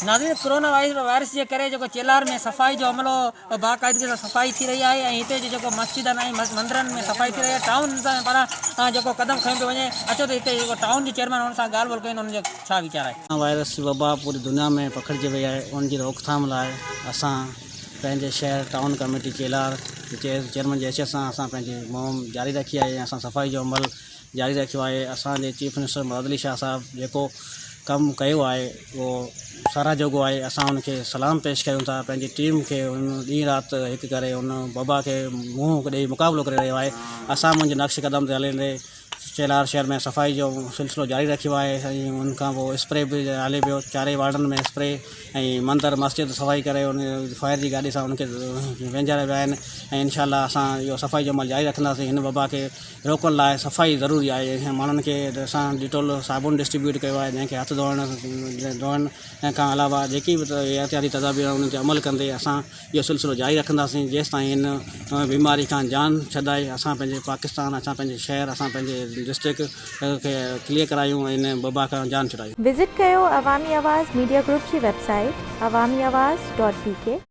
ناظرين corona virus جي ڪري جيڪو چيلهار ۾ صفائي جو عملو باقاعدگي سان صفائي ٿي رهي آهي ۽ هتي جي جيڪو مسجدن ۽ مندرن ۾ صفائي ٿي رهي آهي ٽائون انتظاميه پاران جيڪو قدم کنيو پيو وڃي اچو ته هتي جيڪو ٽائون جو چيئرمين ان سان ڳالهه ٻولهه ڪيون ته ان جو ڇا ويچار آهي. ڪورونا وائرس وبا پوري دنيا ۾ پکڙجي وئي آهي ان جي روڪٿام لاء اسان پنهنجي شهر ٽائون ڪميٽي چيلهار جي چيئرمين جي حيثيت سان اسان پنهنجي مهم جاري رکي آهي ۽ اسان صفائي جو عمل جاري رکيو آهي اسان جي چيف منسٽر مراد علي شاهه صاحب جيڪو ڪم ڪيو آهي اهو ساراهه جوڳو آهي اسان ان کي سلام پيش ڪريون ٿا پنهنجي ٽيم کي ان ڏينهن رات هڪ ڪري ان وبا کي منهن ڏئي مقابلو ڪري رهيو آهي اسان منهنجي نقش قدم تي هلندي چيلهار شهر ۾ صفائي جو سلسلو جاري رکيو آهي ۽ ان کان پوء اسپري به هلي پيو چارئي وارڊن ۾ اسپري ۽ مندر مسجد صفائي ڪري ان فائر جي گاڏي سان ان کي وينجهاريا ويا آهن ۽ انشاء الله اسان اهو صفائي جو عمل جاري رکنداسين هن وبا کي روڪڻ لاء صفائي ضروري آهي ۽ ماڻهن کي اسان ڊيٽول صابڻ ڊسٽريبيوٽ ڪيو آهي جنهن کي هٿ ڌوئڻ ڌوئڻ کان علاوه جيڪي به احتياطي تدابير آهن انهن تي عمل ڪندي اسان اهو سلسلو جاري رکنداسين جيستائين هن بيماري کان جان ڇڏائي اسان پنهنجي پاڪستان اسان پنهنجي شهر اسان پنهنجي ڊسٽرڪٽ کي ڪليئر ڪرايون ۽ هن وبا کان جان ڇڏايون. وزٽ ڪيو عوامي آواز ميڊيا گروپ جي website Awami Awaz dot B K.